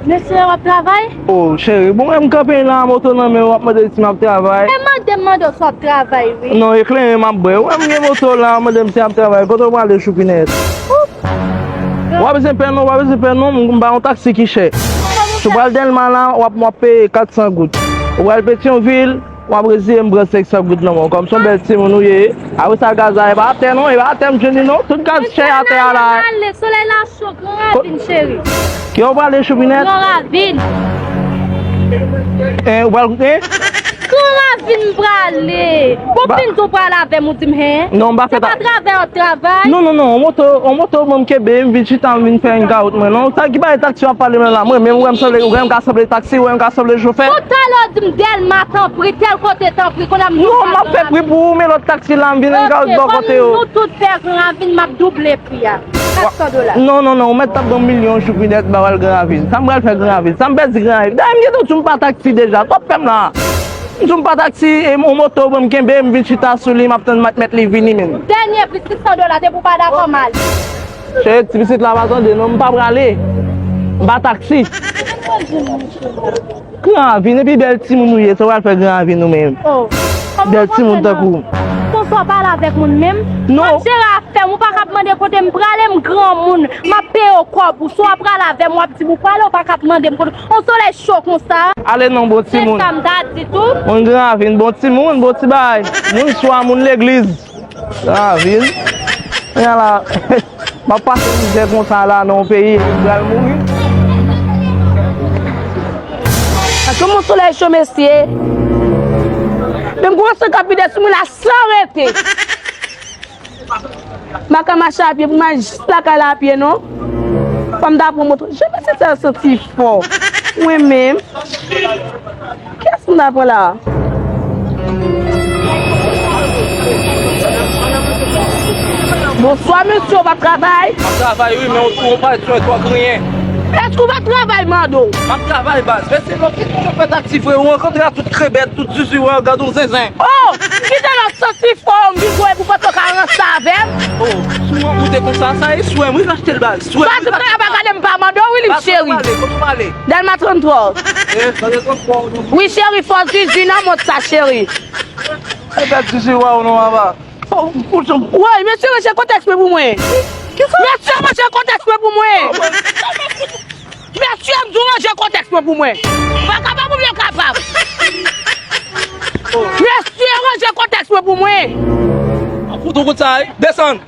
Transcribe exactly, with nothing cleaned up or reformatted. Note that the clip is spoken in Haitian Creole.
Mesye, w ap travay? O, cheri, bon, m kanpe la, moto nan men w, w ap mande si m ap travay. E mande m mande w si w ap travay, wi. Non, eklere m ap bwè. Ou wè m gen moto la, w mande m si m ap travay. Kote w prale, Choupinèt? Ou pa bezwen pè non, ou pa bezwen pè non, m ba yon taksi ki chè. Si w pral Dèlma la, w ap, w ap peye kat san goud. Ou pral Petyonvil, w ap reziye m pran senk san goud nan men w. Kòm se yon bèl timoun ou ye. Apre sa, gaz la, e pa atè non, e pa atè m jwenn li non. Tout gaz chè atè a la. Solèy la cho, Gran Ravin, cheri. Ki w prale, Choupinèt? Gran Ravin. En, ou pral, en? Gran Ravin m prale. Bon, fin tou prale avè m, ou di m, hen? Non, m pa fè ta- Se pa travay w ap travay? Non, non, non, on moto, on moto, mwen m kenbe, m vin chita, m vin fè yon gawout mwen. Non, sa ki bagay taksi w ap pale menm la? Mwen menm, ou wè m sanble, ou wè m ka sanble taksi, ou wè m ka sanble chofè? Tout talè w di m Dèlma, tanpri, tèl kote, tanpri, kounye a m... Non, m ap fè pri pou ou, men lòt taksi la, m vin yon gawout bò kote yo. Ok, kòm nou tout fè Gran Ravin, m ap double pri a. Kat san dola. Non, non, non, ou mèt t ap ban m milyon Choupinèt, ba w al Gran Ravin. Sa m pral fè Gran Ravin? Sa m pèdi Gran Ravin? Dayè, m gentan di w m pa taksi deja. Twòp pè m la. M di w m pa taksi, e, yon moto, bon, m kenbe, m vin chita sou li, m ap tann mèt, mèt li vini menm. Dènye pri, sis san dola, depi w pa dakò, m ale. Cheri, ti pitit la pa tande, non, m pa prale. M pa taksi. Gran Ravin, epi bèl timoun ou ye, sa w al fè Gran Ravin ou menm? Oh, bèl timoun tankou w. Konsa w pale avèk moun menm? Non. Mwen jere afè m, ou pa ka ap mande kote m prale, m granmoun, m ap peye w kòb ou. Si w ap prale avè m, w ap di m ou prale, ou pa ka ap mande m kote. On solèy cho konsa. Ale non, bon timoun. Se sa m ta di tou. Moun Gran Ravin, bon timoun, bon ti bagay. Moun swa, moun legliz. Gran Ravin. Kounye a la, m ap pase mizè konsa la nan yon peyi, epi m pral mouri. Paske mon solèy cho, mesye. Men m kòmanse k ap vide sou mwen la san rete. M pa ka mache a pye pou m al jis lakay la a pye, non. Fò m ta pran moto. Jan mesye sa yo santi fò. Mwen menm. Kiyès m ta pran la a? Bonswa, mesye, w pa travay? M ap travay, wi, men ou, ou pa jwenn twò griyen. Èske w pa travay, mande w? M ap travay, baz. Mesye, lòt ki toujou fè taksi vre, ou rankontre a tout krebèt, tout zuzu, ou gade yon zenzen. Oh! Kite lòt santi fò, m vin voye pou pantan ka ranse avè m. Oh, si w rankontre konsa, sa e swè m, wi, l achte l, baz. Swè m, wi, l achte l. Baz, ou pa gade m pa mande w, wi, li cheri. Kote w prale? Kote w prale? Dèlma tranntrwa. Eh, Dèlma tranntrwa, ou di. Wi, cheri, fò zuzu nan mond sa, cheri. Se bèl zuzu, waw, non, papa. Oh, oh, oh. Woy, mesye, ranje kontèks mwen pou mwen. Mesye, ranje kontèks mwen pou mwen. Mesye, m di w ranje kontèks mwen pou mwen. Vakabon oubyen kapab? Mesye, ranje kontèks mwen pou mwen. Fout ou kout sa, wi. Desann.